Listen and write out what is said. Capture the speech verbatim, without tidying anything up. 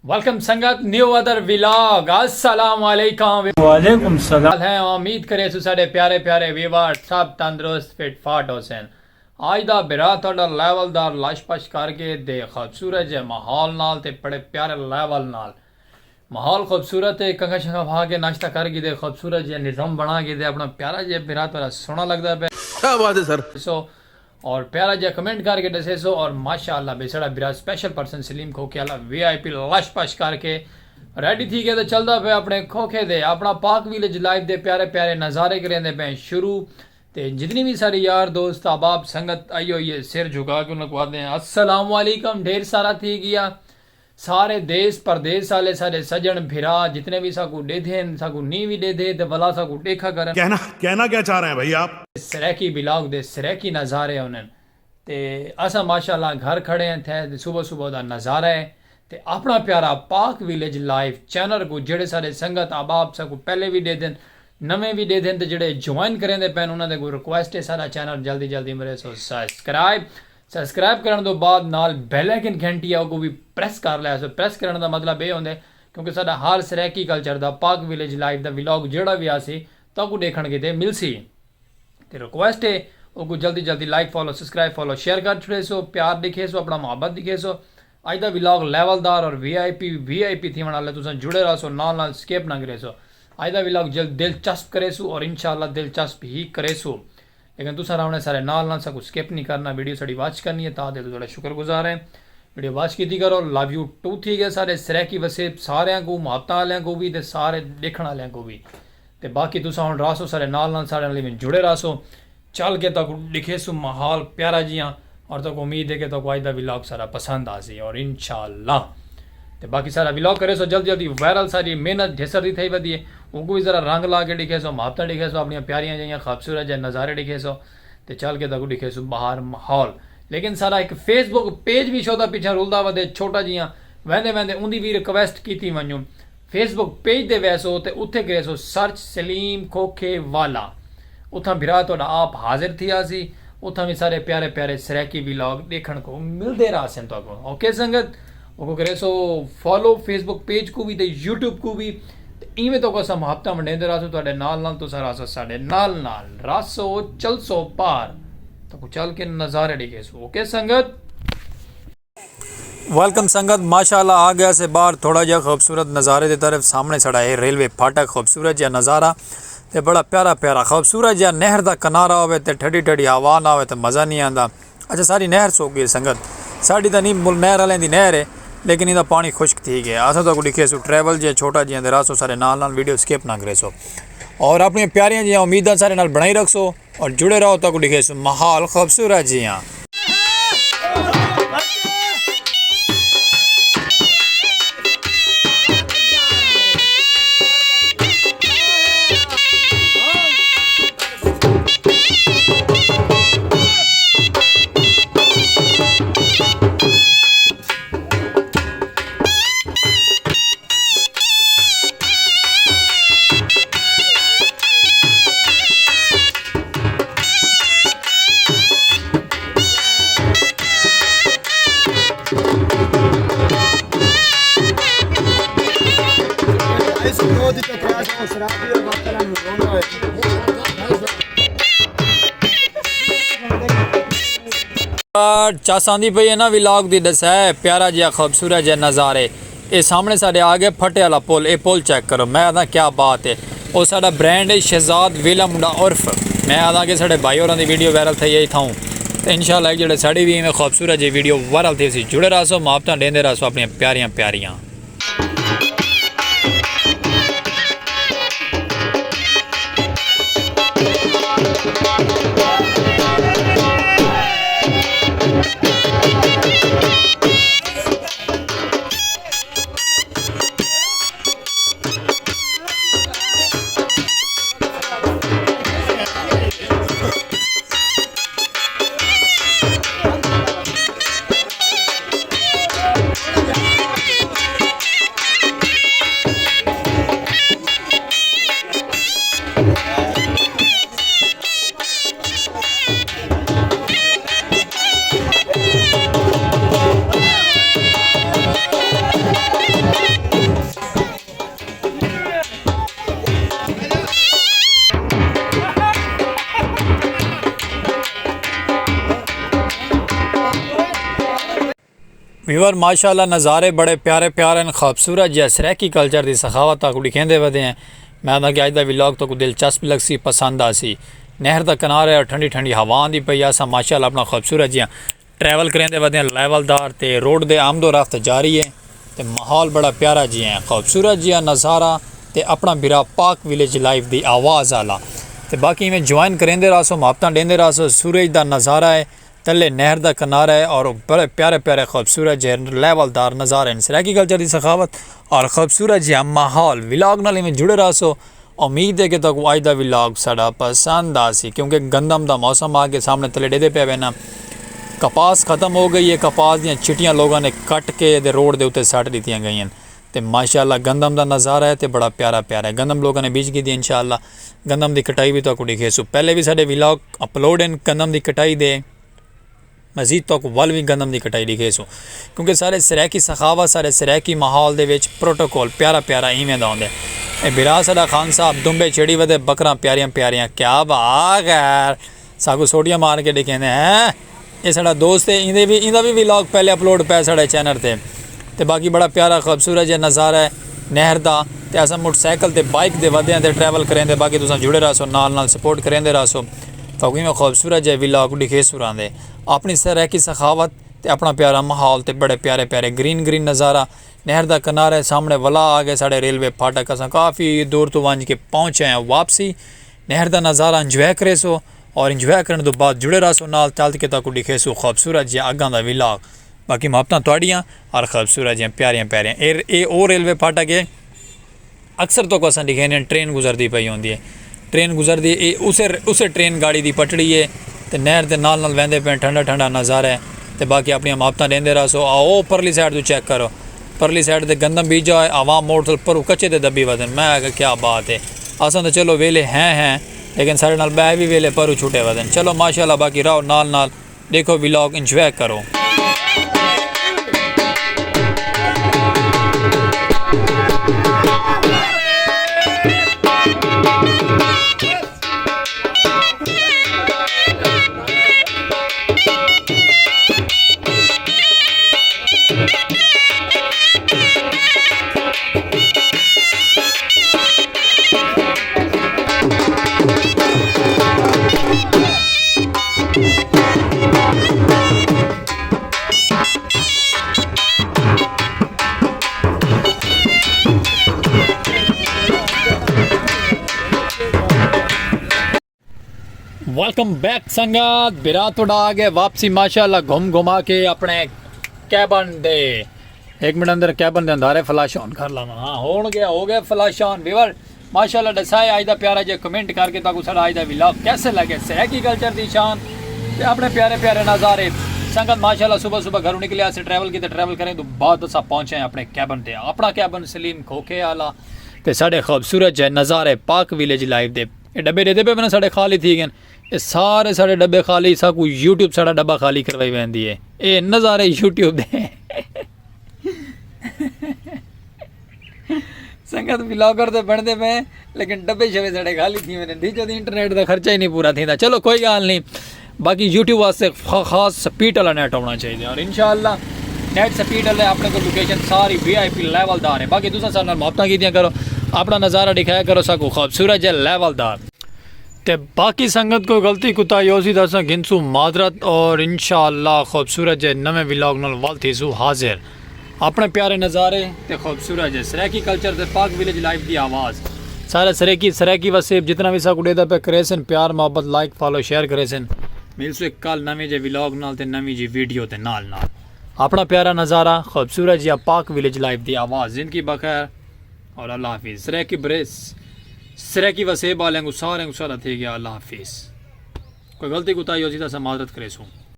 ویلکم سنگت، نیو ادر ولاگ۔ السلام علیکم۔ وعلیکم السلام۔ حال ہے؟ امید کریسوں ساڈے پیارے پیارے ویور سب تندرست فٹ فاٹ ہوسن۔ آج دا بھرا تہاڈا لیول دار لش پش کر کے دے خوبصورت جے ماحول نال تے بڑے پیارے لیول نال۔ ماحول خوبصورت ہے، کنگھا شنگھا پا کے ناشتہ کر گھدے، خوبصورت جے نظام بنا گھدے، اپنا پیارا جے بھرا تہاڈا سوہنا لگدا پیا۔ کیا بات ہے سر۔ سو اور پیارا جیہا کمنٹ کر کے ڈسیسو۔ اور ماشاءاللہ بے ساڈا برا سپیشل پرسن سلیم کھوکھے والا وی آئی پی لش پش کر کے ریڈی تھی گیا تے چلدا پیا اپنے کھوکھے دے، اپنا پاک ویلیج لائف دے پیارے پیارے نظارے کریندے پئے شروع۔ تے جتنی وی ساڈی یار دوست احباب سنگت آئی ہوئی ہے سر جھکا کے انہاں کوں آہدے ہیں السلام علیکم، ڈھیر سارا تھی گیا۔ سارے دیس پردیس آلے ساڈے سجݨ بھرا جتنے وی ساکوں ݙیدھے ہن، ساکوں نی وی ݙیدھے تے ولا ساکوں ݙیکھا کرن۔ کہنا کہنا کیا چاہ رہے ہیں بھائی آپ؟ سرائیکی ولاگ دے سرائیکی نظارے ہونن تے اساں ماشاءاللہ گھر کھڑے ہیں تھے تے صبح صبح دا نظارہ ہے۔ تے اپݨا پیارا پاک ویلیج لائف چینل کوں جیڑھے ساڈے سنگت احباب ساکوں پہلے وی ݙیدھن، نویں وی ݙیدھن تے جیڑھے جوائن کریندے پئن انہاں دے کوں ریکویسٹ ہے ساڈا چینل جلدی جلدی مریسو سبسکرائب۔ سبسکرائب کرݨ توں بعد نال بیل آئیکن گھنٹی ہے اوکوں وی پریس کر لیسو۔ پریس کرݨ دا مطلب اے ہوندے کیونکہ ساڈا ہر سرائیکی کلچر دا پاک ویلیج لائف دا ولاگ جیڑھا وی آسی تہاکوں ݙیکھݨ کیتے ملسی۔ تے ریکویسٹ ہے اوکوں جلدی جلدی لائک فالو سبسکرائب فالو شیئر کر چھوڑیسو، پیار ݙکھیسو، اپݨا محبت ݙکھیسو۔ اڄ دا ولاگ لیول دار اور وی آئی پی وی آئی پی تھیوݨ آلے تساں جڑے رہسو نال نال سکپ نہ کریسو۔ اڄ دا ولاگ جلد دلچسپ کریسو اور انشاءاللہ دلچسپ ہی کریسو۔ لیکن تساں رہوݨے سارے نال نال ساکوں سکپ نی کرنا، ویڈیو ساڈی واچ کرنی ہے تاں دل توں تہاڈا شکر گزار ہیں۔ ویڈیو واچ کیتی کرو، لو یو ٹو تھی گئے سارے سرائیکی وسیب ساریاں کوں محبتاں آلیاں کوں وی تے سارے ݙیکھݨ آلیاں کوں وی۔ تے باقی تساں ہݨ رہسو سارے نال نال ساڈے نال ایویں جڑے رہسو۔ چل کے تہاکوں ݙکھیسوں ماحول پیارا جیہاں اور تہاکوں امید ہے کہ تہاکوں اڄ دا ولاگ سارا پسند آسی اور انشاءاللہ۔ تے باقی سارا ولاگ کریسو جلدی جلدی وائرل، ساری محنت ڈھیسر دی تھئی ودی ہے، اوکوں وی ذرا رنگ لا کے ݙکھیسو، محبتاں ݙکھیسو، اپݨیاں پیاریاں جیہاں خوبصورت جے نظارے ݙکھیسو۔ تے چل کے تہاکوں ݙکھیسوں باہر ماحول۔ لیکن ساڈا ہک فیس بک پیج وی شودا پچھاں رلدا ودے چھوٹا جیہاں، ویندے ویندے اوندی وی ریکویسٹ کیتی ونڄوں۔ فیس بک پیج تے ویسو تے اتھے کریسو سرچ سلیم کھوکھے والا۔ اتھاں بھرا تہاڈا آپ حاضر تھی آسی۔ اتھاں وی سارے پیارے پیارے سرائیکی ولاگ ݙیکھݨ کوں ملدے رہسن تہاکوں۔ اوکے سنگت، اوکوں کریسو فالو فیس بک پیج کوں وی تے یوٹیوب کوں وی۔ تے ایویں تہاکوں اساں محبتاں ونڈیندے رہسوں تہاڈے نال نال، تساں رہسو ساڈے نال نال، رہسو چلسو پار، تہاکوں چل کے نظارے ݙکھیسوں۔ اوکے سنگت۔ ویلکم سنگت، ماشاءاللہ آ گیا سے باہر تھوڑا جہا خوبصورت نظارے دی طرف۔ سامنے ساڈا ہے ریلوے پھاٹک، خوبصورت جہا نظارہ تے بڑا پیارا پیارا خوبصورت جہا نہر دا کنارہ ہووے تے ٹھڈی ٹھڈی ہوا نہ ہووے تے مزہ نہیں آندا۔ اچھا ساری نہر سوک گئی سنگت، ساڈی تاں نہیں مل نہر آلیاں دی نہر ہے، لیکن ایندا پانی خشک تھی گیا۔ اساں تہاکوں ݙکھیسوں ٹریول جہاں چھوٹا جہاں تے رہسو سارے نال نال، ویڈیو سکپ نہ کریسو اور اپݨیاں پیاریاں جہاں امیداں سارے نال بݨائی رکھسو۔ اور جڑے رہو تہاکوں ݙکھیسوں ماحول خوبصورت جیہاں۔ چس آندی پئی ہے نا ولاگ دی، ݙسائے پیارا جیہا خوبصورت جیہا نظارے۔ اے سامنے ساڈے آ گئے پھٹے والا پل، اے پل چیک کرو، میں آہداں کیا بات ہے۔ او ساڈا برانڈ ہے شہزاد ویلا منڈا عرف۔ میں آہداں کہ ساڈے بھائی ہوراں دی ویڈیو وائرل تھئی ہے اتھاؤں۔ تے انشاءاللہ ہک جیڑھے ساڈی وی ایویں خوبصورت جیہی ویڈیو وائرل تھیسی، جڑے رہسو، محبتاں ݙیندے رہسو اپݨیاں پیاریاں پیاریاں۔ ویور ماشاءاللہ نظارے بڑے پیارے پیارے ہن، خوبصورت جیہا سرائیکی کلچر دی سخاوت تہاکوں ڈکھیندے ودے ہیں۔ میں آہداں کہ اج دا ولاگ تہاکوں دلچسپ لگسی، پسند آسی۔ نہر دا کنارہ ہے اور ٹھنڈی ٹھنڈی ہوا آندی پئی ہے۔ اساں ماشاءاللہ اپنا خوبصورت جیہا ٹریول کریندے ودے ہیں لیول دار تے روڈ دے آمد و رفت جاری ہے۔ تے ماحول بڑا پیارا جیہا ہے، خوبصورت جیہا نظارہ تے اپنا بھرا پاک ولیج لائف دی آواز آلا۔ تے باقی ایویں جوائن کریندے رہسو، محبتاں ڈیندے رہسو۔ سورج دا نظارہ ہے، تلے نہر دا کنارہ ہے اور بڑے پیارے پیارے خوبصورت جیہے لیول دار نظارے ہن۔ سرائیکی کلچر دی سخاوت اور خوبصورت جیہا ماحول۔ ولاگ نال ایویں جڑے رہسو۔ امید ہے کہ تہاکوں اج دا ولاگ ساڈا پسند آسی، کیونکہ گندم دا موسم آ گئے، سامنے تلے ڈیدے پئے وینا۔ کپاس ختم ہو گئی ہے، کپاس دیاں چھٹیاں لوگاں نے کٹ کے تے روڈ دے اتے سٹ ڈتیاں گئیاں۔ تے ماشاءاللہ گندم دا نظارہ ہے تے بڑا پیارا پیارا ہے۔ گندم لوگاں نے بیج گھدی ہے، انشاءاللہ گندم دی کٹائی وی تہاکوں ڈکھیسوں۔ پہلے وی ساڈے ولاگ اپلوڈ ہن گندم دی کٹائی دے، مزید تہاکوں ول وی گندم دی کٹائی ڈکھیسوں، کیونکہ سارے سرائیکی سخاوت، سارے سرائیکی ماحول دے وچ پروٹوکول پیارا پیارا ایویں دا ہوندے۔ اے بھرا ساڈا خان صاحب دمبے چھیڑی ودے، بکراں پیاریاں پیاریاں، کیا بات ہے۔ ساکوں سوٹیاں مار کے ڈکھیندے ہیں۔ اے ساڈا دوست ہے، ایندے وی، ایندا وی ولاگ پہلے اپلوڈ پیا ساڈے چینل تے۔ تے باقی بڑا پیارا خوبصورت جیہا نظارہ ہے نہر دا۔ تے اساں موٹر سائیکل تے بائیک دے ودے ہیں تے ٹریول کریندے، باقی تساں جڑے رہسو، نال نال سپورٹ کریندے رہسو۔ تہاکوں ایویں خوبصورت جیہے ولاگ ڈکھیسوں راہندے۔ اپنی سرائیکی سخاوت تے اپنا پیارا ماحول تے بڑے پیارے پیارے گرین گرین نظارہ۔ نہر دا کنارہ ہے، سامنے ولا آ گئے ساڈے ریلوے پھاٹک، اساں کافی دور توں ونج کے پہنچ آئے ہیں واپسی۔ نہر دا نظارہ انجوائے کریسو اور انجوائے کرن توں بعد جڑے رہسو نال، چل کے تہاکوں ڈکھیسوں خوبصورت جیہا اگاں دا ولاگ۔ باقی محبتاں تہاڈیاں اور خوبصورت جیہاں پیاریاں پیاریاں۔ اے، اے او ریلوے پھاٹک ہے۔ اکثر تہاکوں اساں ڈکھیندے ہیں ٹرین گزردی پئی ہوندی ہے۔ ٹرین گزردی ہے، اے اسے، اسے ٹرین گاڑی دی پٹڑی ہے۔ تے نہر دے نال نال ویندے پئے ہیں، ٹھنڈا ٹھنڈا نظارہ ہے۔ تے باقی اپنیاں محبتاں ڈیندے رہسو۔ آؤ پرلی سائیڈ توں چیک کرو، پرلی سائیڈ تے گندم بیجا ہوئے، عوام موٹر سائیکل پروں کچے تے دبی ودن۔ میں آکھیا کیا بات ہے، اساں تاں چلو ویلے ہیں ہیں، لیکن ساڈے نال بئے وی ویلے پروں چھٹے ودن۔ چلو ماشاءاللہ، باقی رہو نال نال، ڈیکھو ولاگ، انجوائے کرو۔ ویلکم بیک سنگت، برا تہاڈا آ گئے واپسی ماشاءاللہ گھم گھما کے اپنے کیبن دے۔ ایک منٹ اندر کیبن دے اندارے فلاش آن کر لواں۔ ہاں، ہون گیا، ہو گیا فلاش آن۔ ویور ماشاءاللہ ڈسائے اج دا پیارا جے کمنٹ کر کے تہاکوں ساڈا اج دا ولاگ کیسے لگے، سرائیکی کلچر دی شان تے اپنے پیارے پیارے نظارے۔ سنگت ماشاءاللہ صبح صبح گھروں نکلے، اسے ٹریول کیتے، ٹریول کریں تو بعد اساں پہنچے ہیں اپنے کیبن تے۔ اپنا کیبن سلیم کھوکھے آلا تے ساڈے خوبصورت جے نظارے پاک ولیج لائف دے۔ اے ڈبے ڈیدے پئے وینا ساڈے خالی تھی گئے۔ اے سارے ساڈے ڈبے خالی، ساکوں یوٹیوب ساڈا ڈبہ خالی کروائی ویندی ہے۔ اے نظارے یوٹیوب دے۔ سنگت ولاگر تے بنڑدے پئے، لیکن ڈبے شبے ساڈے خالی تھی ویندے۔ ڈیجو دی انٹرنیٹ دا خرچہ ہی نہیں پورا تھیندا۔ چلو کوئی گال نہیں، باقی یوٹیوب واسطے خا-، خاص سپیڈ والا نیٹ ہونا چاہیے، اور انشاءاللہ نیٹ سپیڈ والے اپنے کو لوکیشن ساری وی آئی پی لیول دار ہے۔ باقی تساں سارے نال محبتاں کیتیاں کرو، اپنا نظارہ دکھایا کرو ساکوں خوبصورت جے لیول دار۔ تے باقی سنگت کوئی غلطی کوتاہی ہوسی تاں اساں گھنسوں معذرت، اور انشاءاللہ خوبصورت جے نویں ولاگ نال ول تھیسوں حاضر۔ اپنے پیارے نظارے تے خوبصورت جے سرائیکی کلچر تے پاک ولیج لائف دی آواز۔ سارے سرائیکی، سرائیکی وسیب جتنا وی ساکوں ڈیدا پئے کریسن، پیار محبت، لائک، فالو، شیئر کریسن۔ ملسوں ہک کل نویں جے ولاگ نال تے نویں جی ویڈیو دے نال نال۔ اپنا پیارا نظارہ، خوبصورت جیہا پاک ولیج لائف دی آواز۔ زندگی بخیر اور اللہ حافظ۔ سرائیکی بریس، سرائیکی وسیب آلیاں کوں سارے کوں سارا تھی گیا، اللہ حافظ۔ کوئی غلطی کوتاہی ہوسی تاں اساں معذرت کریسوں۔